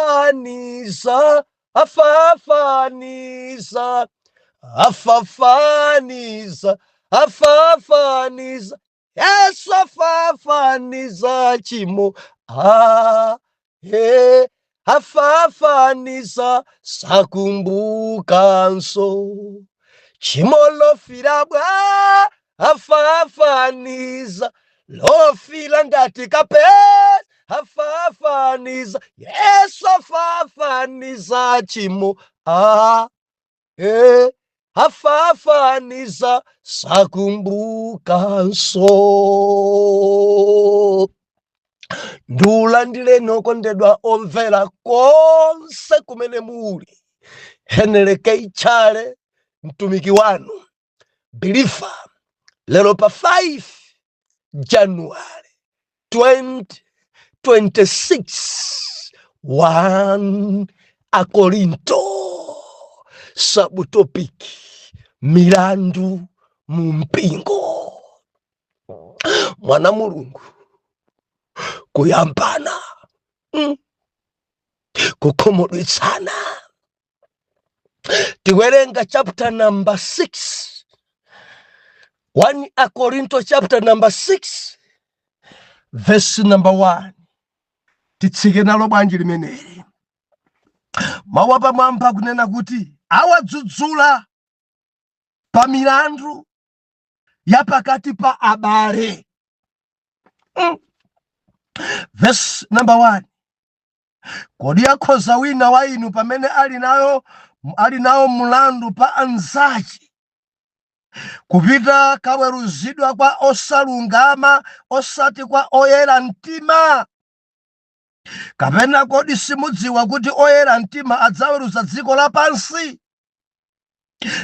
Afafaniza, afafaniza, afafaniza, afafaniza, Yesu afafaniza chimo. Ah, eh, afafaniza, sakumbukanso chimo lofira bwa. Afafaniza lofira ngati kape. Afafaniza, Yesu afafaniza chimo. Ah, eh, afafaniza, sakumbukanso. Ndiulandireni okondedwa omvera konse kumene muli. Henry K Chale, mtumiki wanu believer, lero pa 5 January 2026, 1 Akorinto, subtopic milandu mu mpingo. Mwana Mulungu, kuyambana, kukhumudwitsana. Tiwerenga chapter number 6, 1 Akorinto chapter number 6, verse number 1. Titsike nalo bwanji limeneli? Mawu apamwamba kunena kuti awadzudzula pa milandu ya pakati pa abale. Verse number 1: Kodi akhoza wina wa inu, pamene ali nawo mlandu pa anzace, kupita kaweruzidwa kwa osalungama, osati kwa oyera mtima? Kapena kodi simudziwa kuti oyera mtima adzaweruza dziko lapansi?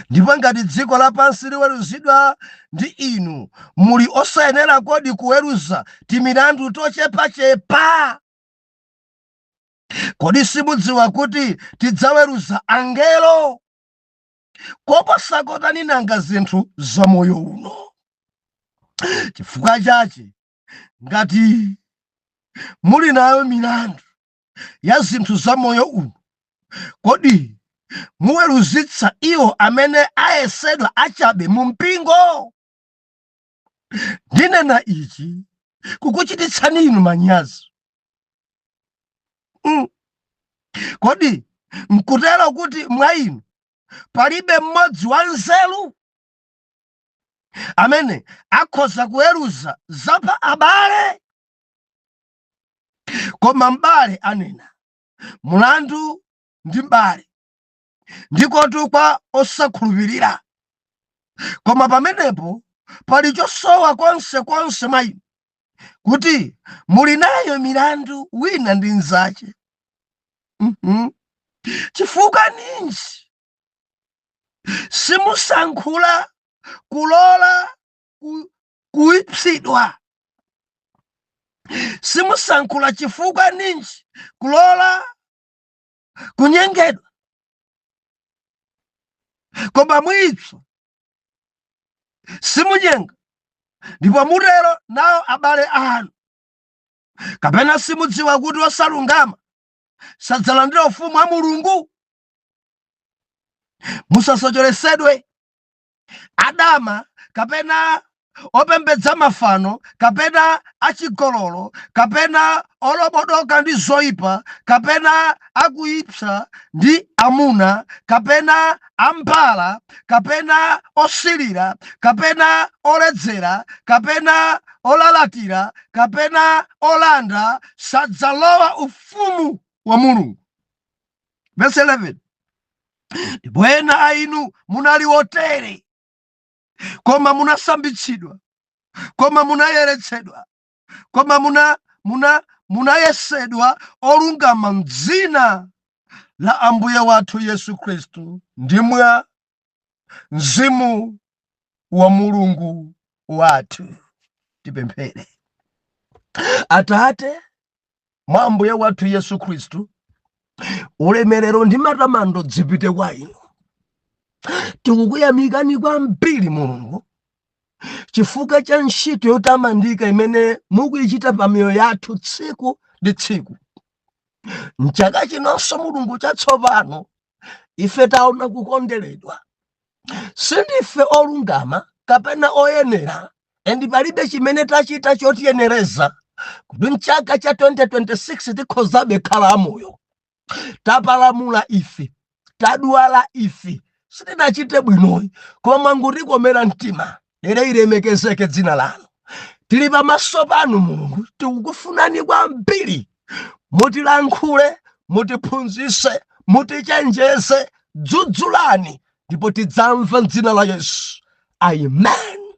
Ndipo ngati dziko lapansi liweruzidwa ndi inu, muli osayenera kodi kuweruza timilandu tochepachepa? Kodi simudziwa kuti tidzaweruza angelo? Koposa kotani nanga zinthu za moyo uno? Chifukwa chache, ngati muli nayo milandu ya zinthu za moyo uno, kodi muweruzitsa iwo amene ayesedwa achabe mu mpingo? Ndinena ichi kukuchititsani inu manyazi. Kodi nkutero kuti mwa inu palibe mmodzi wa nzeru amene akhoza kuweruza zapa abale? Koma m'bale anena mulandu ndi m'bale, ndikotu kwa osakhulupirira. Koma pamenepo pali chosowa konse konse mwa inu, kuti muli nayo milandu wina ndi mnzace. Chifukwa ninji simusankhula kulola kuipsidwa? Simusankhula chifukwa ninji kulola kunyengedwa? Koma muipsa, simunyenga, ndipo mutero nawo abale anu. Kapena simudziwa kuti osalungama sadzalandira ufumu wa Mulungu? Musasocheretsedwe. Adama, kapena opembedza mafano, kapena achigololo, kapena olobodoka ndi zoyipa, kapena akuipsa ndi amuna, kapena ambala, kapena osilira, kapena oledzera, kapena olalatira, kapena olanda, sadzalowa ufumu wa Mulungu. Verse 11: Ndipo ena a inu munali otere, koma munasambitsidwa, koma munayeretsedwa, koma munayesedwa olungama mdzina la Ambuye wathu Yesu Khristu ndi mwa Mzimu wa Mulungu wathu. Tipemphere. Atate, mwa Ambuye wathu Yesu Khristu, ulemerero ndi matamando zipite kwa inu. Tikukuyamikani kwambiri Mulungu chifukwa cha ntchito yotamandika imene mukuyichita pa miyoyo yathu tsiku ndi tsiku. Mchaka chinonso, Mulungu, chatsopano, ife taona kukonderedwa. Sindife olungama kapena oyenera, and palibe chimene tachita chotiyenereza kuti mchaka cha 2026 tikhozabe khala amoyo. Tapalamula ife, tadwala ife, sitinachite bwinoyi, koma mwangutikomera mtima. Lero ilemekezeke dzina lanu. Tili pamaso panu, Mulungu, tikukufunani kwambiri. Mutilankhule, mutiphunzitse, mutichenjeze, dzudzulani, ndipo tidzamva m'dzina la Yesu, amen.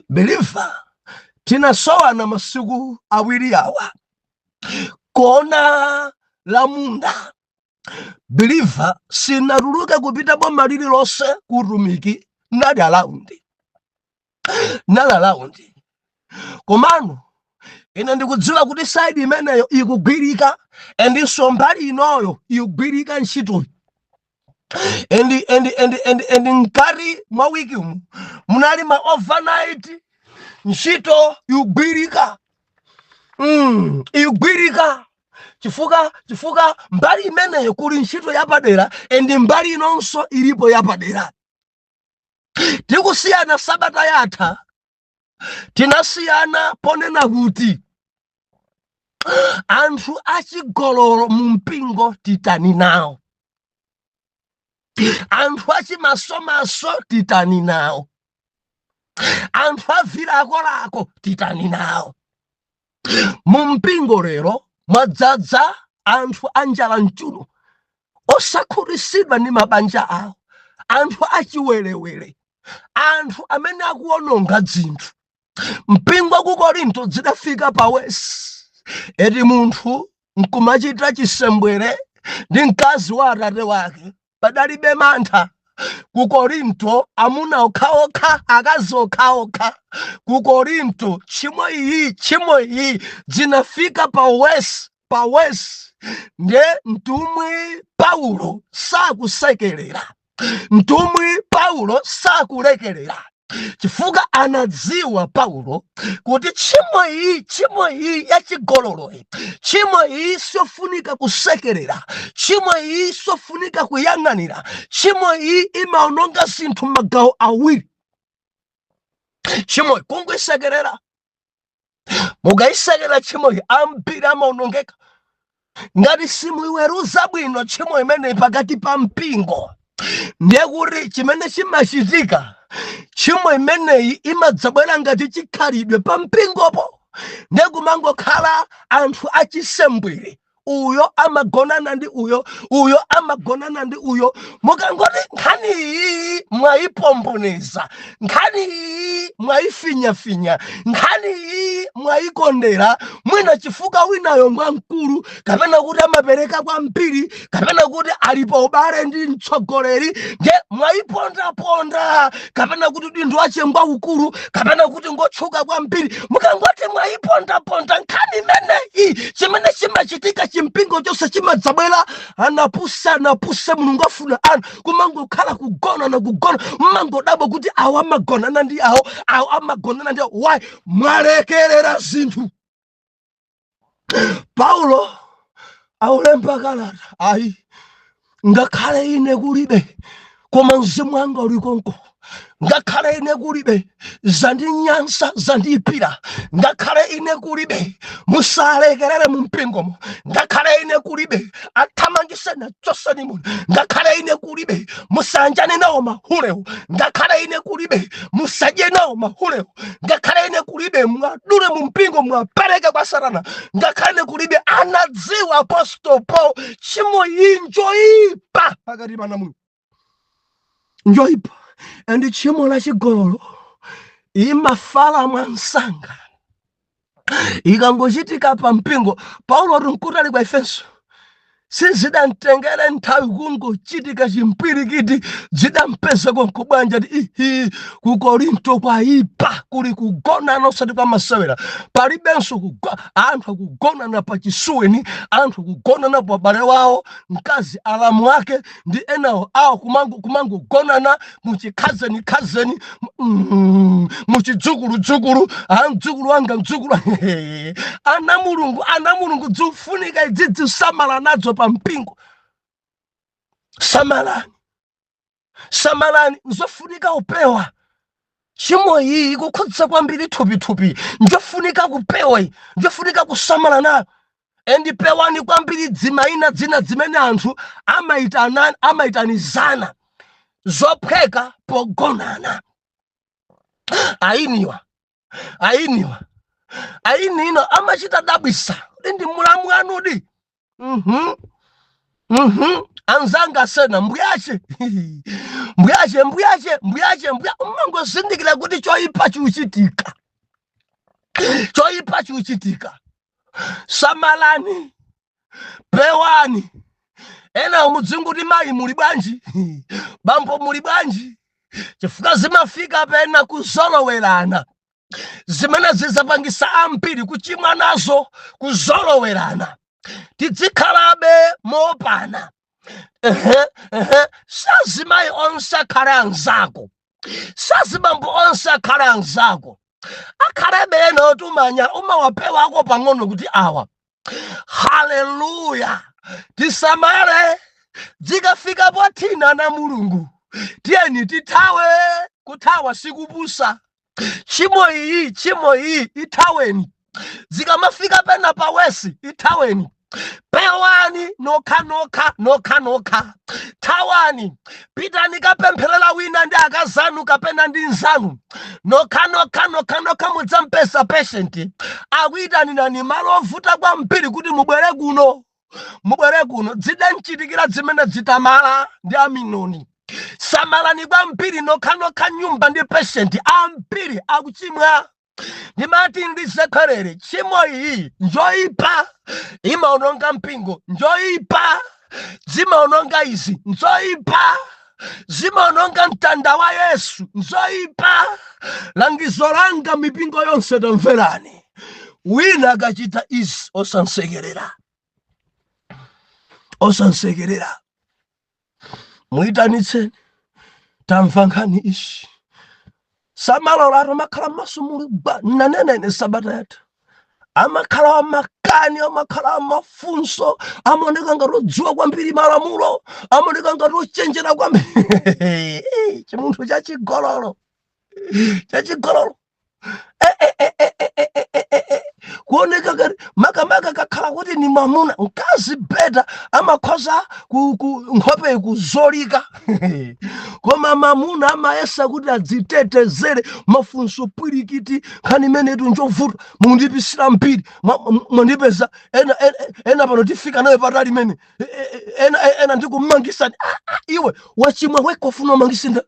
Believer, tinasowana masiku 2 awa kona la munda. Believer, sinatuluke kupita boma lililonse kutumiki, nali around, nali around. Komano ine ndikudziwa kuti side imeneyo ikugwirika, andinso mbali inoyo ikugwirika ntchitoyi, and mkati mwa wiki umu munali ma overnight. Ntchito ikugwirika, ikugwirika chifukwa mbali imeneyo kuli ntchito yapadera, and mbali inonso ilipo yapadera. Tikusiyana sabata yatha, tinasiyana ponena kuti anthu achigololo mu mpingo titani nawo? Anthu achimasomaso titani nawo? Anthu avilakolako titani nawo mu mpingo? Lero mwadzadza anthu anjala mchuno, osakhutitsidwa ndi mabanja awo, anthu achiwerewere, anthu amene akuwononga zinthu. Mpingo ku Korinto zidafika pa worse eti, munthu nkumachita chisembwere ndi mkazi wa atate wake, padalibe mantha. Ku Korinto amuna okhaokha, akazi okhaokha. Ku Korinto tchimo iyi zinafika pa worse, pa worse. Ndiye mtumwi Paulo sakusekerera, mtumwi Paulo sakulekerera, chifukwa anadziwa Paulo kuti tchimo iyi yachigololo iyi, tchimo iyi siofunika kusekerera, tchimo iyi siofunika kuyang'anira. Tchimo iyi imaononga zinthu magawo awiri. Tchimo kungoisekerera, mukayisekera tchimo iyi, ambiri amaonongeka. Ngati simuiweruza bwino tchimo imeneyi pakati pa mpingo, ndiye kuti chimene chimachitika, tchimo imeneyi imadzabwera ngati chikhalidwe pa mpingopo. Ndiye kumangokhala anthu achisembwere, uyo amagonana ndi uyo, uyo amagonana ndi uyo. Mukangoti nkhani iyi mwayipomboneza, nkhani iyi mwayifinyafinya, nkhani iyi mwayikondera, mwina chifukwa winayo ngwamkulu, kapena kuti amapereka kwambiri, kapena kuti alipo ubale ndi mtsogoleri, ndiye mwayipondaponda, kapena kuti dindo ache ngwaukulu, kapena kuti ngotchuka kwambiri. Mukangoti mwayipondaponda nkhani imeneyi, chimene chimachitika, chimpingo chonse chimadzabwera, anapuse, anapuse. Mulungu afuna ana kumangokhala kugona na kugona. Mmangodabwa kuti awo amagonana ndi awo, awo amagonana ndi awo. Why? Mwalekerera zinthu. Paulo aulemba kalata, ayi, ngakhale ine kulibe, koma mzimu wanga uli konko. Ngakhale ine kulibe, zandinyansa, zandiyipira. Ngakhale ine kulibe, musalekerere mu mpingomo. Ngakhale ine kulibe, athamangiseni, achoseni muno. Ngakhale ine kulibe, musanjane nawo mahulewo. Ngakhale ine kulibe, musadye nawo mahulewo. Ngakhale ine kulibe, mwadule mu mpingo, mwapereke kwa Satana. Ngakhale ine kulibe. Anadziwa Apostle Paul tchimo iyi njoyipa pakati pa Mulungu, njoyipa. And tchimo la chigololo imafala mwansanga ikangochitika pa mpingo. Paulo ati nkutali kwa ifenso. Sizidamtengere nthawi, kungochitika chimpwirikiti, zidampeza konko bwanja ti ihi, ku Korinto kwayipa, kuli kugonana osati kwa masewera. Palibenso anthu akugonana pa chisuweni, anthu akugonana pa bale wawo, mkazi, alamu ake ndi enawo awo, kumangogonana muchikhazeni khazeni, muchidzukuludzukulu, a mdzukulu wanga, mdzukulu. Ana Mulungu, ana Mulungu, zikufunika idzidzi samala nadzo pa mpingo. Samalani, samalani, nzofunika kupewa tchimo iyi. Ikukhudza kwambiri thupithupi, njofunika kupewa iyi, njofunika kusamala nayo. And pewani kwambiri dzimayina dzina zimene anthu amaitanizana zophweka pogonana. Ainiwa, ainiwa, ainino amachita dabwisa kuti ndi mulamu anudi. Anzanga asena mbwache, mbwache, mbwache, mbwache, mbwa, umangozindikira kuti choipa chikuchitika, choipa chikuchitika. Samalani, pewani. Ena mudzinguti mayi muli bwanji, bambo muli bwanji, chifukwa zimafika pena kuzolowerana, zimene zizapangisa ambiri kuchimwa nazo, kuzolowerana. Tidzikhalabe mopana. Ehe, ehe. Sazimayi onse akhale anzako, sazibambo onse akhale anzako, akhalebe ena otumanya umawapewako pang'ono kuti awa. Haleluya! Tisamale, zikafika pothina na Mulungu, tiyeni tithawe. Kuthawa sikupusa. Tchimo iyi, tchimo iyi, ithaweni. Zikamafika pena pawesi, ithaweni, pewani nokha nokha, nokha nokha, thawani, pitani kapempherera wina ndi akazanu kapena ndi nzanu, nokha nokha, nokha nokha. Mudzampeza patient akuyitanirani malo ovuta kwambiri kuti mubwere kuno, mubwere kuno. Zidanchitikira zimene zitamala ndi Aminoni. Samalani kwambiri, nokhanokha nyumba ndi patient, ambiri akuchimwa. Ndimati ndizekwerere, tchimo iyi njoyipa, imaononga mpingo, njoyipa, zimaononga izi, nzoyipa, zimaononga mtanda wa Yesu, nzoyipa. Langizo langa, mipingo yonse tamverani, wina akachita izi, osansekerera, osansekerera, muyitanitseni, tamva nkhani ishi. Samalola amakhala maso muli gwa. Nanena ine sabata yatha, amakhala amakani, amakhala amafunso, amaoneka ngati odziwa kwambiri malamulo, amaoneka ngati ochenjera kwambiri. Chimunthu chachigololo, chachigololo. Eh, eh, eh, eh, eh, eh, eh, eh, eh. Kuoneka ngati makamaka kakhala kuti ni mwamuna, mkazi beta amakhoza ku nkhope kuzolika, koma mamuna amayesa kuti adzitetezere. Mafunso pwirikiti, nkhani imenetu njovuta, mundipisira mbiri, mwandipeza ena pano tifika nayo patali imene ena ndikumangisani. Ah, ah, iwe wachimwa wekha, ufuna umangisinda?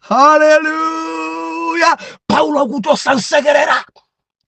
Haleluya! Paulo akuti osansekerera,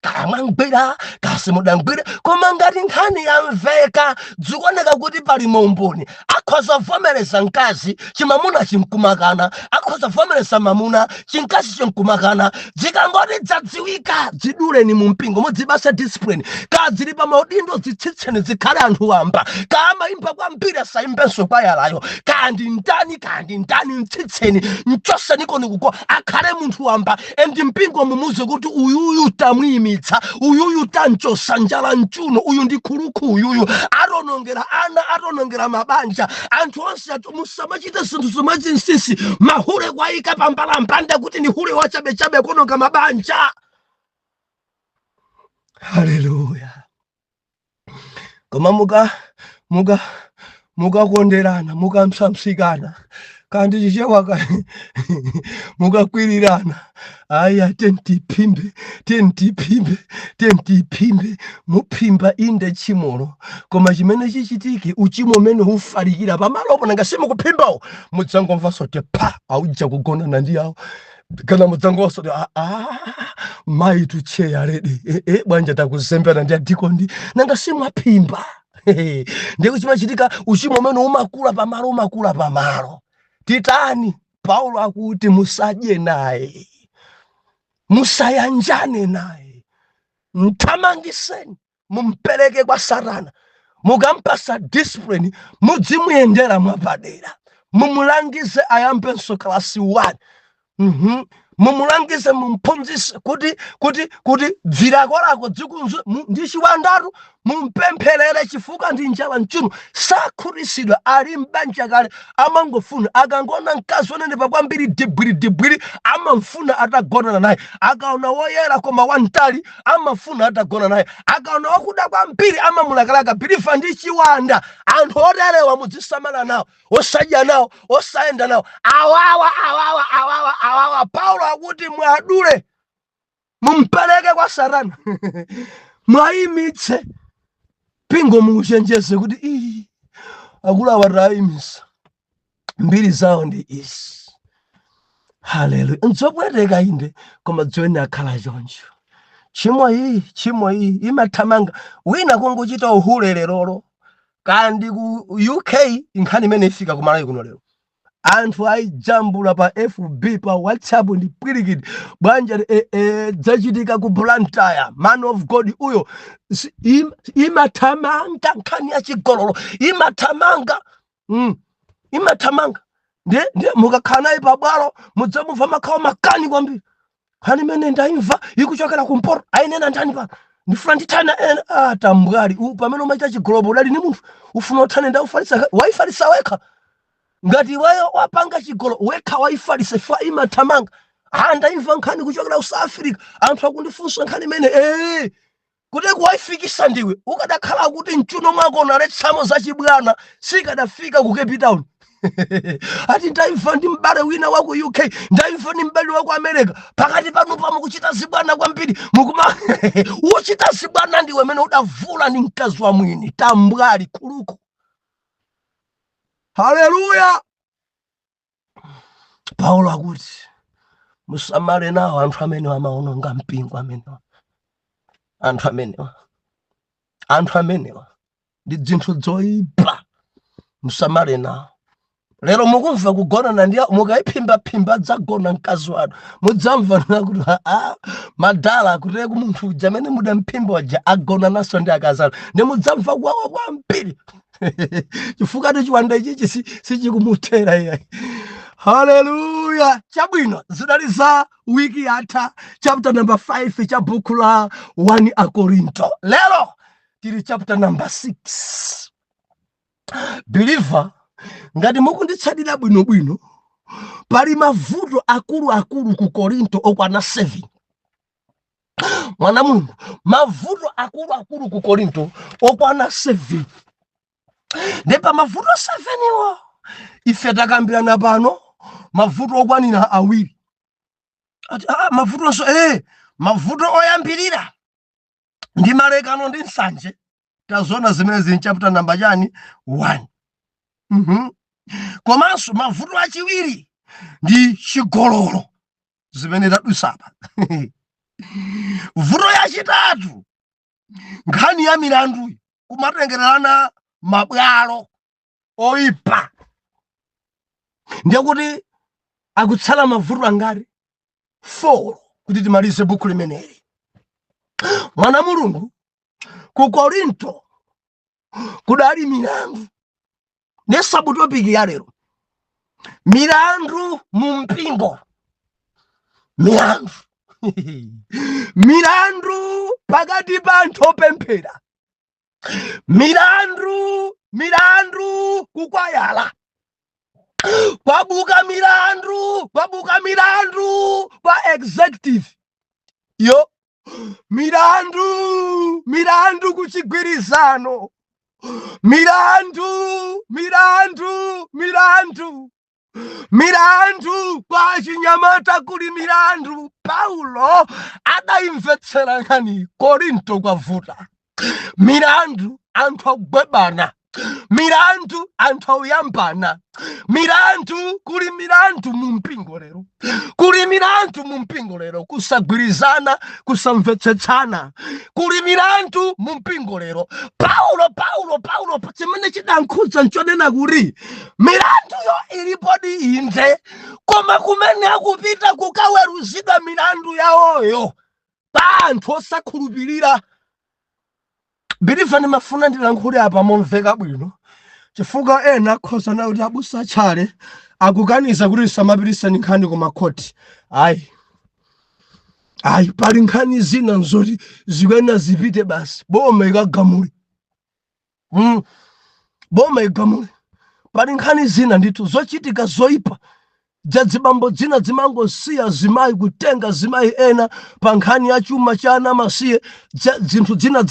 kaya mwangwira kasi mudangwira, koma ngati nkhani yamveka, zikuoneka kuti pali maumboni, akhoza vomereza mkazi, chimamuna chinkumakana, akhoza vomereza mamuna, chinkazi chinkumakana. Zikangoti dzadziwika, ziduleni mu mpingo, mudzibasa discipline. Kadzili pa maudindo, zitsitseni, zikhale anthu wamba. Kaamayimba kwambiri, asayimbenso kwayalayo. Kandi ndani, kandi ndani, mtsitseni, mchosenikoni kuko, akhale munthu wamba. And mpingo mumuze kuti uyuyu tamwiyimitsa, uyuyu tanchosa njala mchuno, uyu ndi khulukhu, uyuyu atonongera ana, atonongera mabanja, anthu onse atu. Musamachite zinthu zomachinsinsi, mahule kwayika pambalambanda kuti ni hule wachabechabe, kuononga mabanja. Haleluya! Koma mukakonderana, mukamsamsikana, kandi chichewa ka mukakwirirana, aya tentiphimbe, tentiphimbe, tentiphimbe, muphimba inde tchimolo, koma chimene chichitike, uchimo umene ufalikira pamalopo. Nanga simukuphimbawo? Mudzangomvanso ti pha, auja kugonana ndi awo, kana mudzangomvanso ti ah, ah, mayi tucheya ledi, eh, eh, bwanja takuzembera ndi adikondi. Nanga simwaphimba? Ndiye chimachitika, uchimo umene umakula pamalo, umakula pamalo. Titani? Paulo akuti musadye naye, musayanjane naye, mthamangiseni, mumpereke kwa Satana. Mukampasa discipline, mudzimuyendera mwapadera, mumulangize ayambenso kalasi 1. Mumulangize, mumphunzise kuti dzirako lako dzikunzu ndi chiwandatu. Mumpempherere chifukwa ndi njala mchuno, sakhutisidwa. Ali mbanja kale, amangofuna akangona mkazi onenepa kwambiri, dibwiri dibwiri, amamfuna atagonana naye. Akaona woyera koma wamtali, amafuna atagona naye. Akaona wakuda kwambiri, amamulakalaka. Believer, ndi chiwanda. Anthu oterewa mudzisamala nawo, osadya nawo, osayenda nawo. Awawa, awawa, awawa, awawa, Paulo akuti mwadule, mumpereke kwa Satana, mwayimitse. Pingo muuchenjeze kuti ii, akulu awa tayimisa, mbiri zawo ndi izi. Haleluya! Nzopweteka inde, koma dziweni akhala choncho. Tchimo iyi, tchimo iyi imathamanga. Wina kungochita uhule lerolo kandi ku UK, nkhani imene ifika kumalawi kuno lero, anthu ayijambula pa FB, pa WhatsApp, ndi pwirikiti bwanja. Dzachitika ku Blantyre, man of God uyo. Imathamanga nkhani ya chigololo, imathamanga, imathamanga. Ndiye mukakhala naye pabwalo, mudzamumva makhawa makani kwambiri. Nkhani imene ndayimva ikuchokera kumpoto, ayinena ndani pano? Ndifuna ndithane ena. Ah, tambwali, pamene umachita chigololo udali ni munthu? Ufuna uthane ndaufalisa, waifalisa wekha. Ngati iweyo wapanga chigolo wekha, waifalisa ifwa, imathamanga. Ah, ndayimva nkhani kuchokera ku South Africa, anthu akundifunsa nkhani imene kuti kuwaifikisa ndiwe. Ukadakhala kuti mchuno mwako unaletsamo zachibwana, sikadafika ku Cape Town. Ati ndayimva ndi m'bale wina wa ku UK, ndayimva ndi m'bale wa ku America, pakati panu pa mukuchita zibwana kwambiri, mukuma uchita zibwana ndiwe mene udavula ndi mkazi wa mwini. Tambwali, khuluku. Haleluya! Paulo akuti musamale nawo anthu amene amaononga mpingo amenewa. Anthu amenewa, anthu amenewa ndi zinthu zoyipa, musamale nawo. Lero mukumva kugonana ndi mukayiphimbaphimbA, dzagona mkazi wanu, mudzamva kuti "Ah, madala kuteye ku munthu uja amene mudamphimba uja agona naso ndi akazanu." Ndi mudzamva kuwawa kwambiri chifukwa ti chiwanda ichichi sichikumuthera iyayi. Haleluya! Chabwino, zidali za wiki yatha, chapter number 5 cha buku la 1 Akorinto. Lero tili chapter number 6. Believer, ngati mukunditsatira bwinobwino, pali mavuto akuluakulu ku Korinto okwana 7. Mwana Mulungu, mavuto akuluakulu ku Korinto okwana 7. Ndi pa mavuto 7 iwo, ife takambirana pano mavuto okwanira awiri. Ati ah, mavutonso mavuto oyambirira ndi malekano ndi nsanje. Tazona zimene zili chapter number chani? 1. Komanso mavuto achiwiri ndi chigololo, zimene tadusapa. Vuto yachitatu, nkhani ya milandu, kumatengererana mabwalo oyipa. Ndiye kuti akutsala mavuto angati? 4 kuti timalize buku limeneli. Mwana Mulungu, ku Korinto kudali milandu. Ndi subtopic ya lero, milandu mu mpingo, milandu, milandu pakati pa anthu opemphera, milandu, milandu kukwayala kwabuka milandu, kwabuka milandu kwa executive yo, milandu, milandu kuchigwirizano, milandu, milandu, milandu, milandu kwa chinyamata, kuli milandu. Paulo adayimvetsera nkhani. Korinto kwavuta milandu, anthu akugwebana. Milandu, anthu auyambana milandu. Kuli milandu mu mpingo lero, kuli milandu mu mpingo lero, kusagwirizana, kusamvetsetsana, kuli milandu mu mpingo lero. Paulo chimene chidankhudza nchonena kuti milanduyo ilipodi, inde, koma kumene akupita kukaweruzidwa milandu yawoyo pa anthu osakhulupirira. Believer, ndimafuna ndilankhule apa momveka bwino, chifukwa ena akhoza na kuti abusa tchale akukaniza kuti samapititseni nkhani ku makhoti. Ayi, ayi, pali nkhani zina nzoti zikuyenera zipite basi, boma ikagamule. Boma igamule. Pali nkhani zina ndithu zochitika zoyipa, dzadzibambo dzina zimangosiya zimayi, kutenga zimayi ena pa nkhani ya chuma cha ana masiye, zinthu dzina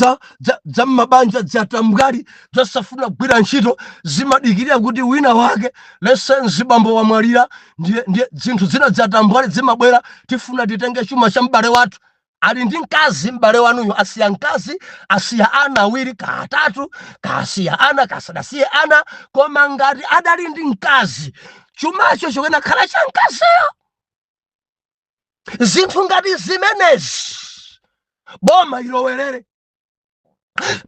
za mmabanja, dzatambwali zasafuna kugwira ntchito, zimadikirira kuti wina wake lese mzibambo wamwalira, ndiye zinthu zina dzatambwali zimabwera, tifuna titenge chuma cha m'bale wathu. Ali ndi mkazi m'bale wanuyo, asiya mkazi, asiya ana awiri ka atatu, kasiya ana, kasadasiye ana, koma ngati adali ndi mkazi, chumacho chikuyenera khala cha mkaziyo. Zinthu ngati zimenezi boma ilowerere.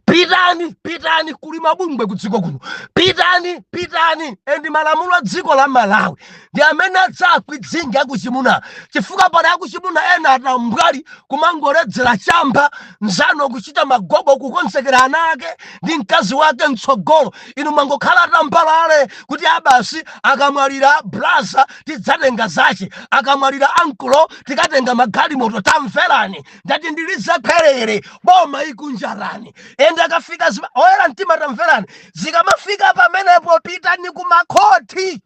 Pitani, pitani, kuli mabungwe ku dziko kuno, pitani, pitani. And malamulo a dziko la Malawi ndi amene adzakwidzinga akuchimuna, chifukwa pali akuchimuna ena atambwali, kumangoledzera chamba, nzano kuchita magobo, kukonzekera ana ake ndi mkazi wake mtsogolo, inu mangokhala tambalale kuti abasi, akamwalira braza tidzatenga zache, akamwalira ankulo tikatenga magalimoto. Tamverani, ndati ndilize boma ikunjarani. And akafika oyera mtima, tamverani, zikamafika pamenepo pitani kumakhoti.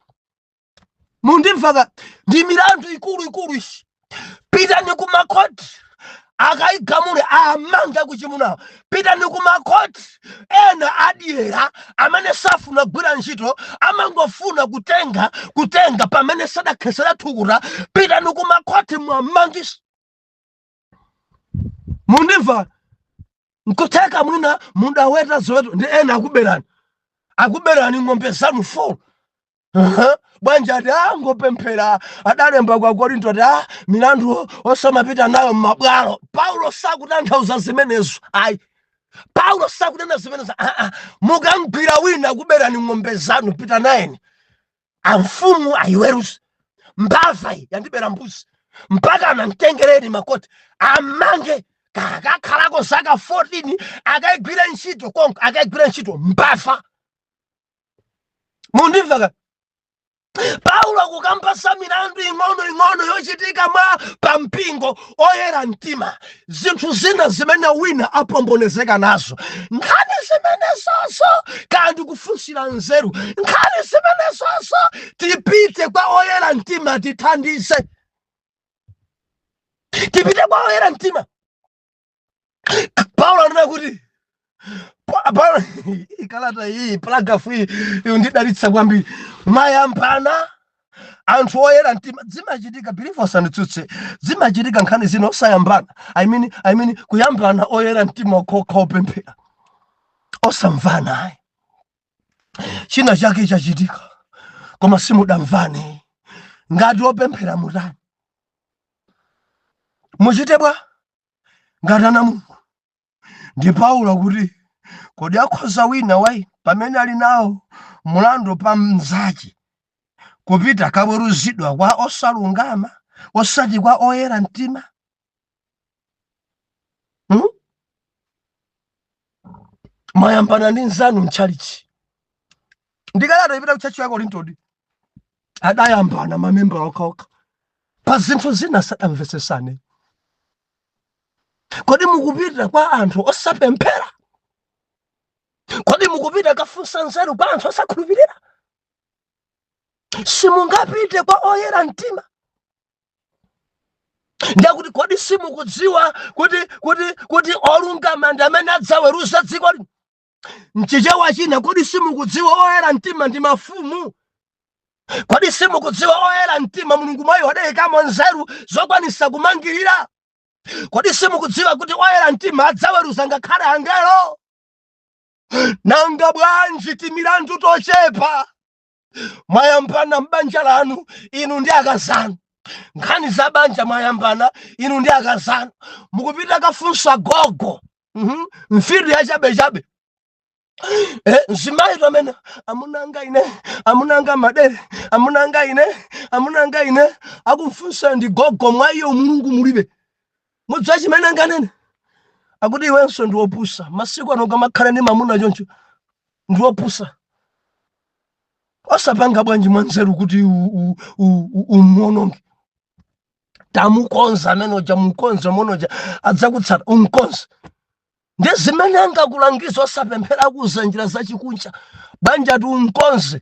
Mundimvaka? Ndi milandu ikulu ikulu ishi. Pitani kumakhoti akayigamule, amange kuchimunawo. Pitani kumakhoti. Ena adyera amene safuna kugwira ntchito, amangofuna kutenga, kutenga pamene sadakhesera thukuta. Pitani kumakhoti, mwamangisa. Mundimva? Nkutheka mwina mudaweta ziweto ndi ena akuberani, akuberani ng'ombe zanu 4. Aha. Bwanji ati angopemphera, adalemba kwa Korinto ati milandu osamapita nayo m'mabwalo. Paulo sakutanthauza zimenezo, ayi. Paulo sakunena zimenezo. Mukamgwira wina akuberani ng'ombe zanu, pita nayeni, amfumu ayiweruze. Mbava iyi yandibera mbuzi, mpaka anamtengereni makoti, amange, kakakhalako zaka 14, akayigwire ntchito konko, akayigwire ntchito mbava. Mundimva ka? Paulo akukambasa milandu ing'ono ing'ono yochitika mwa pampingo oyera mtima, zinthu zina zimene wina apombonezeka nazo, nkhani zimenezozo kandi kufunsira nzeru, nkhani zimenezozo tipite kwa oyera mtima tithandize, tipite kwa oyera mtima. Paulo anena kuti Paulo, kalata iyi, paragraph iyi ndidalitsa kwambiri. Mayambana anthu oyera mtima, zimachitika. Believer, usanditsutse, zimachitika nkhani zino osayambana, I mean kuyambana oyera mtima okhokha opemphera, osamvana ayi. China chake chachitika koma simudamvane. Ngati opemphera mutani? Muchite bwa ngati ana Mulungu? Ndi Paulo kuti, kodi akhoza wina wayi pamene ali nawo mulandu pa mnzache kupita kaweruzidwa kwa osalungama, osati kwa oyera mtima? Mwayambana ndi nzanu mtchalichi. Ndikalata ipita kutchachi ya Korintodi, adayambana mamembala okhaokha pa zinthu zina, sadamvetsesane. Kodi mukupita kwa anthu osapemphera? Kodi mukupita kafunsa nzeru kwa anthu osakhulupirira? Simungapite kwa oyera mtima? Ndakuti kodi simukudziwa kuti olungama ndi amene adzaweruza dziko lino? Mchichewa china, kodi simukudziwa oyera mtima ndi mafumu? Kodi simukudziwa oyera mtima Mulungu mwayo adayikamo nzeru zokwanisa kumangirira? Kodi simukudziwa kuti oyera mtima adzaweruza ngakhale angelo? Nanga bwanji timilandu tochepa mwayambana m'banja lanu inu ndi akazanu? Nkhani za banja mwayambana inu ndi akazanu, mukupita kafunsa gogo, mfiti yachabechabe. Mzimayi amene amunanga ine, amunanga madere, amunanga ine, amunanga ine, akumfunsa ndi gogo. Mwa iyo Mulungu mulibe. Mudziwa chimene anganene? Akuti iwenso ndi wopusa. Masiku ano kamakhala ndi mamuna choncho ndi wopusa. Osapanga bwanji mwanzeru kuti umuononge? Tamukonza amene uja, mukonze monoja, adzakutsata. Umkonze ndi zimene angakulangiza osapemphera, kuza njira zachikunja. Banja ti umkonze,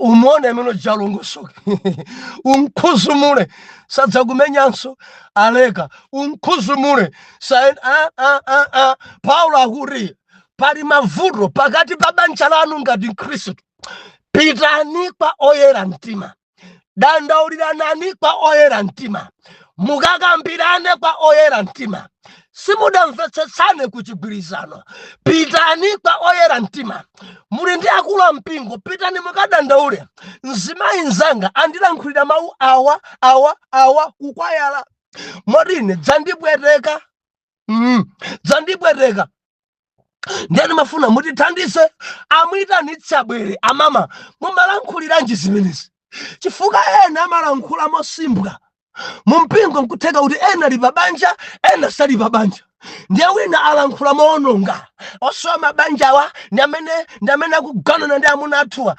umuone amene uja alongosoke, umkhuzumule, sadzakumenyanso, aleka. Umkhuzumule sa a, a, a, a. Paulo akuti pali mavuto pakati pa banja lanu ngati Mkhristu, pitani kwa oyera mtima, dandauliranani kwa oyera mtima, mukakambirane kwa oyera mtima. Simudamvetsetsane ku chigwirizano, pitani kwa oyera mtima. Muli ndi akulu ampingo, pitani mukadandaule. Mzimayi mzanga andilankhulira mawu awa, awa, awa kukwayala, moti ine dzandipweteka, dzandipweteka, ndiyani mafuna mutithandize. Amuyitanitse abwere. Amama, mumalankhuliranji zimenezi? Chifukwa ena amalankhula mosimbwa mumpingo, nkutheka kuti ena ali pabanja, ena sali pabanja, ndiye wina alankhula moononga: osowa mabanjawa ndi amene akuganana ndi amuna athuwa,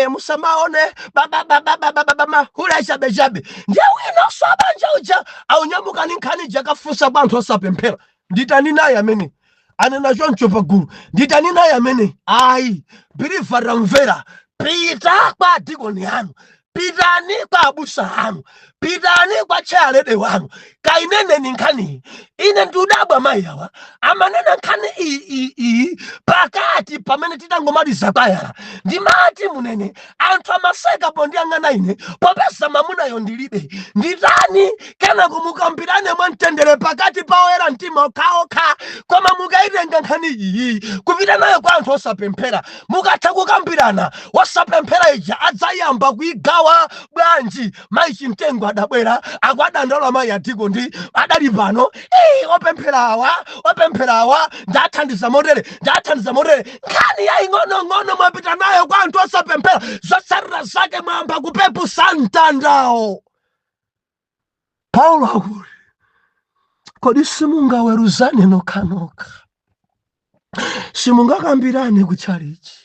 musamaone babababababa, mahule achabechabe. Ndiye wina osowa banja uja aunyamuka ni nkhani jakafunsa kwa anthu osapemphera: nditani naye amene anena choncho pagulu? Nditani naye amene? Ayi, believer, tamvera. Pita kwa adikoni anu, pitani kwa abusa anu, pitani kwa chairlady wanu, kaineneni nkhaniyi. Ine ndiudabwa, mayi awa amanena nkhani iyi iyi iyi pakati pamene titangomaliza kwayala. Ndimati munene anthu amaseka pondiyang'ana ine, popeza mamunayo ndilibe. Nditani? Kenako mukambirane mwamtendere pakati pa oyera mtima okhaokha. Koma mukaitenga nkhani iyi kupita nayo kwa anthu osapemphera, mukatha kukambirana, osapemphera ija adzayamba kuigawa. Bwanji mayi Chimtengo adabwera akuadandaula mayi atiko ndi adali pano? Opemphera awa, opemphera awa, ndathandiza motere, ndathandiza motere. Nkhani yaying'onong'ono mwapita nayo kwa anthu osapemphera, zotsatira zake mwamba kupepusa mtandawo. Paulo akuti, kodi simungaweruzane nokhanokha? Simungakambirane kutchalichi?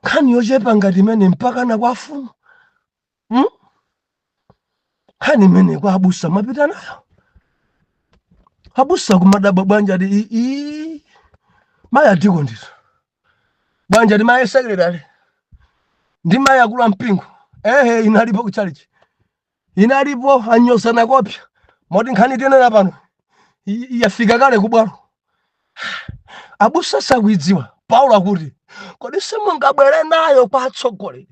Nkhani yochepa ngati imene mpakana kwa afumu, Nkhani imene kwa abusa mwapita nayo, abusa kumadabwa: bwanja ati ii mayi atiko ndito, bwanja ati mayi secretary ndi mayi akulu ampingo? Ehe, inalipo kutchalichi, inalipo, anyozana kopya moti nkhani tinena pano yafika kale kubwalo, abusa sakuidziwa. Paulo akuti, kodi simungabwere nayo kwa atsogoleri?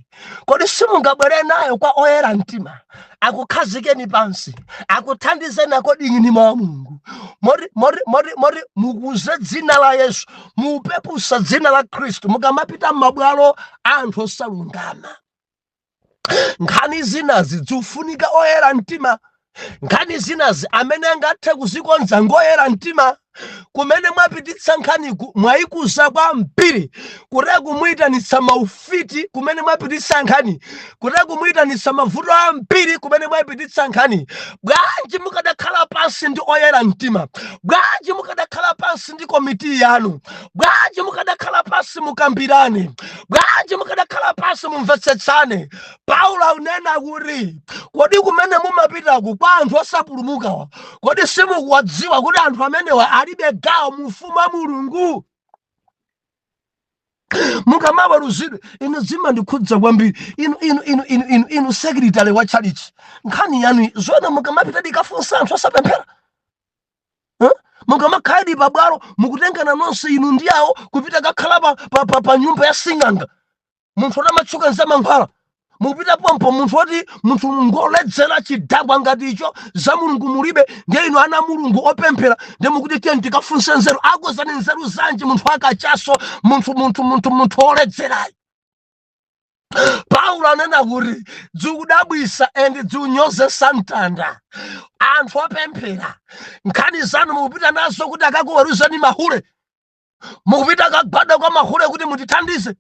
Kodi simungabwere nayo kwa oyera mtima, akukhazikeni pansi, akuthandizeni? Akodi ni mawu a Mulungu, moti mukuze dzina la Yesu, mupepusa dzina la Khristu mukamapita m'mabwalo anthu osalungama. Nkhani zinazi zikufunika oyera mtima. Nkhani zinazi amene angathe kuzikonza ngoyera mtima. Kumene mwapititsa nkhaniku mwayikuza kwambiri, kuti kumuyitanitsa maufiti. Kumene mwapititsa nkhani, kuti kumuyitanitsa mavuto ambiri. Kumene mwapititsa nkhani, bwanji mukadakhala pansi ndi oyera mtima? Bwanji mukadakhala pansi ndi komiti yanu? Bwanji mukadakhala pansi mukambirane? Bwanji mukadakhala pansi mumvetsetsane? Paulo akunena kuti, kodi kumene mumapitaku kwa anthu osapulumukawa, kodi simukuwadziwa kuti anthu amenewa alibe gawo mu ufumu wa Mulungu? Mukamaweruzidwe, inu zimandikhudza kwambiri. Inu, inu, inu, inu, inu, inu secretary wa chalichi, nkhani yanu zona mukamapita dikafunsa anthu osapemphera? Eh? Mukamakhaladi pabwalo, mukutengana nonse inu ndi awo kupita kakhala pa nyumba ya sing'anga, munthu adamatchuka nzamankhwala, Mupita pompo munthu woti munthu ngoledzera, chidakwa ngati icho, za Mulungu mulibe. Ndiye inu ana Mulungu opemphera, ndiye mukuti tiye tikafunse nzeru. Akuuzani nzeru zanji munthu akachaso, munthu oledzerayo? Paulo anena kuti dzikudabwisa and dziunyozesa mtanda. Anthu opemphera, nkhani zanu mukupita nazo kuti akakuweruzani mahule, mukupita kagwada kwa mahule kuti mutithandize.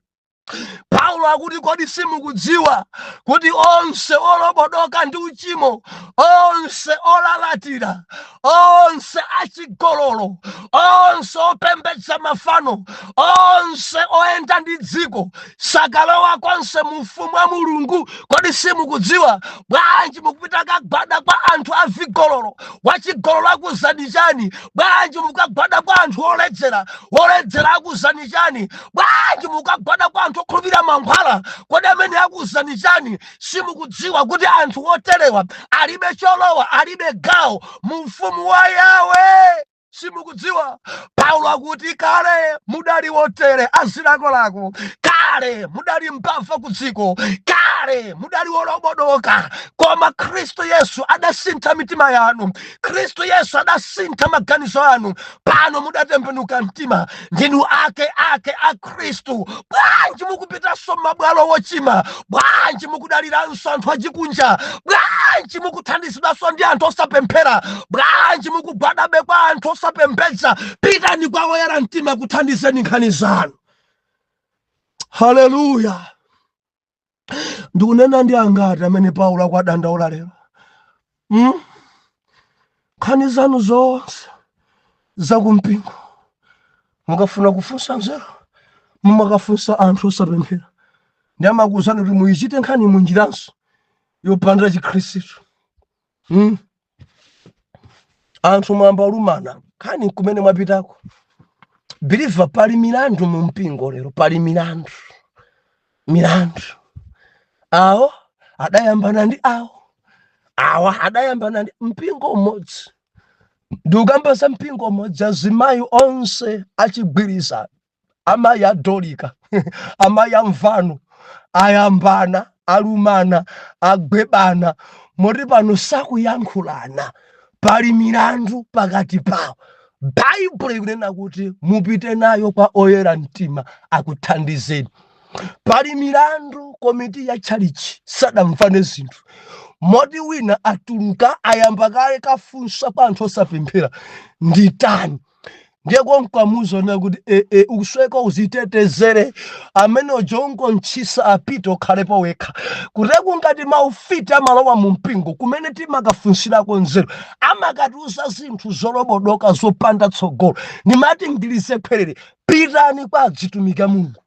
Paulo akuti, kodi simukudziwa kuti onse olobodoka ndi uchimo, onse olalatira, onse achigololo, onse opembedza mafano, onse oyenda ndi dziko sakalowa konse mu ufumu wa Mulungu? Kodi simukudziwa? Bwanji mukupita kagwada kwa anthu avigololo? Wachigololo akuuzani chani? Bwanji mukagwada kwa anthu oledzera? Woledzera akuuzani chani? Bwanji mukagwada kwa anthu okhulupirira mankhwala? Kodi amene akuuzani chani? Simukudziwa kuti anthu oterewa alibe cholowa, alibe gawo mu ufumu wa Yawe? Simukudziwa? Paulo akuti kale mudali wotere azilakolako, kale mudali mbava ku dziko, kale mudali wolobodoka, koma Khristu Yesu adasintha mitima yanu, Khristu Yesu adasintha maganizo anu. Pano mudatembenuka mtima, ndinu ake ake a Khristu. Bwanji mukupitanso mabwalo wochima? Bwanji mukudaliranso anthu achikunja? Bwanji mukuthandizidwanso ndi anthu osapemphera? Bwanji mukugwadabe kwa anthu osapembedza? Pitani kwa oyera mtima, kuthandizeni nkhani zanu. Haleluya! Ndikunena ndi angati amene Paulo akuwadandaula lero? Nkhani zanu zonse zakumpingo, mukafuna kufunsa nzeru mumakafunsa anthu osapemphera, ndi amakuwuzani kuti muyichite nkhani munjiranso yopanda chikhristu. Anthu mwamba lumana nkhani kumene mwapitako. Believer, pali milandu mu mpingo lero, pali milandu, milandu. Awo adayambana ndi awo, awa adayambana ndi mpingo umodzi. Ndikukamba za mpingo umodzi. Azimayi onse achigwirizano, amayi adolika, amayi amvano, ayambana, alumana, agwebana, moti pano sakuyankhulana. Pali milandu pakati pawo. Baibulo ikunena kuti mupite nayo kwa oyera mtima akuthandizeni. Pali milandu, komiti ya tchalichi sadamvane zinthu, moti wina atuluka, ayamba kale kafunsa kwa anthu osapemphera, nditani? Ndiye konkamuza na kuti usweka uzitetezere amene ujongontchisa, apite, ukhalepo wekha. Kuteku ngati maufiti amalowa mu mpingo kumene timakafunsirako nzeru, amakatiuza zinthu zolobodoka zopanda tsogolo. Nimati ngilize khwerere, pitani kwa adzitumiki a Mulungu,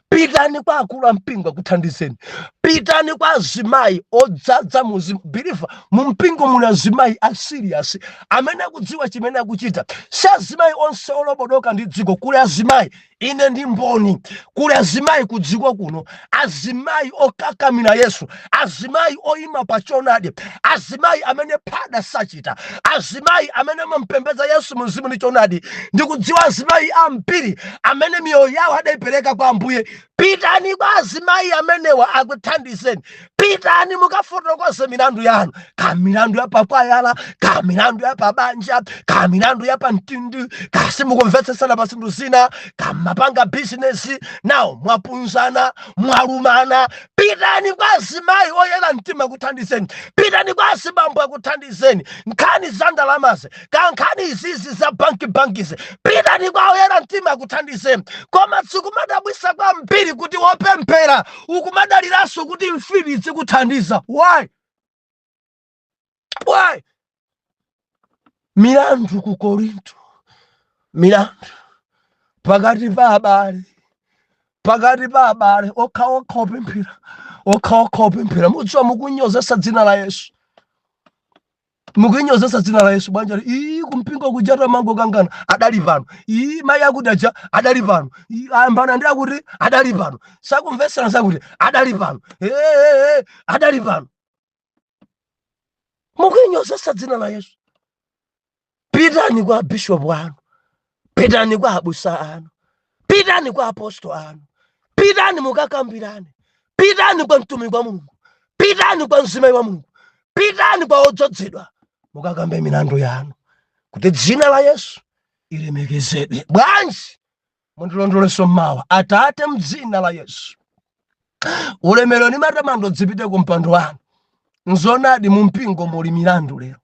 pitani kwa akulu a mpingo akuthandizeni, pitani kwa azimayi odzadza muzimu. Believer, mu mpingo muli azimayi a serious amene akudziwa chimene akuchita. Si azimayi onse olobodoka ndi dziko. Kuli azimayi, ine ndi mboni, kuli azimayi ku dziko kuno, azimayi okakamira Yesu, azimayi oyima pa choonadi, azimayi amene phada sachita, azimayi amene amampembedza Yesu muzimu ndi choonadi. Ndikudziwa azimayi ambiri amene miyoyo yawo adayipereka kwa Ambuye. Pitani kwa azimayi amenewa akuthandizeni. Pitani mukafotokoze milandu yanu, ka milandu ya pakwayala, ka milandu ya pabanja, ka milandu ya pamtundu, ka simukumvetsesana pa zinthu zina, ka mapanga bizinesi nawo mwapunzana, mwalumana. Pitani kwa azimayi oyera mtima akuthandizeni. Pitani kwa azibambo akuthandizeni. Nkhani za ndalamazi, ka nkhani izizi za banki bankizi, pitani kwa oyera mtima akuthandizeni. Koma sikumadabwisa kwambiri kuti wopemphera ukumadaliranso kuti mfiti zikuthandiza. Why? Why? Milandu ku Korinto, milandu pakati pa abale, pakati pa abale okhaokha opemphera, okhaokha opemphera. Mudziwa mukunyozesa dzina la Yesu, mukunyozesa dzina la Yesu. Bwanja iyi kumpingo kujata mango kangana adali pano, iyi mayi akuti aja adali pano, iyi ayambana ndi akuti adali pano, sakumvesera sakuti adali pano. Hey, adali pano. Mukunyozesa dzina la Yesu. Pitani kwa bishopu anu, pitani kwa abusa anu, pitani kwa apostolo anu, pitani mukakambirane, pitani kwa mtumiki wa Mulungu. Pitani kwa mzimayi wa Mulungu, pitani kwa odzozedwa, mukakambe milandu yanu kuti dzina la Yesu ilemekezedwe. Bwanji mundilondolenso mawa. Atate, mdzina la Yesu, ulemerero ndi matamando zipite ku mpando wanu. Nzonadi, mu mpingo muli milandu lero,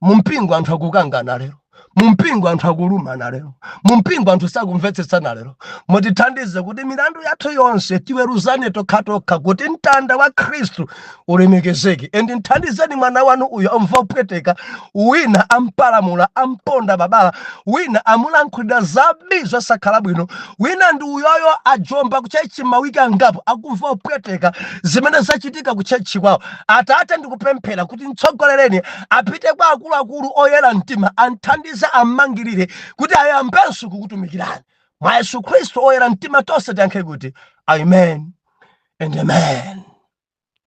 mu mpingo anthu akukangana lero, mu mpingo anthu akulumana lero, mu mpingo anthu sakumvetsetsana lero. Mutithandize kuti milandu yathu yonse tiweruzane tokhatokha kuti mtanda wa Khristu ulemekezeke. And nthandizeni mwana wanu uyu amva kupweteka, wina ampalamula, amponda babala, wina amulankhulira zabi zosakhala bwino, wina ndi uyoyo ajomba ku church mawiki angapo, akumva kupweteka zimene zachitika ku church kwawo. Atate, ndikupemphera kuti mtsogolereni apite kwa akuluakulu oyera mtima, anthandize, ammangirire kuti ayambenso kukutumikirani. Mwa Yesu Khristu oyera mtima tonse tiyankhe kuti amen and amen.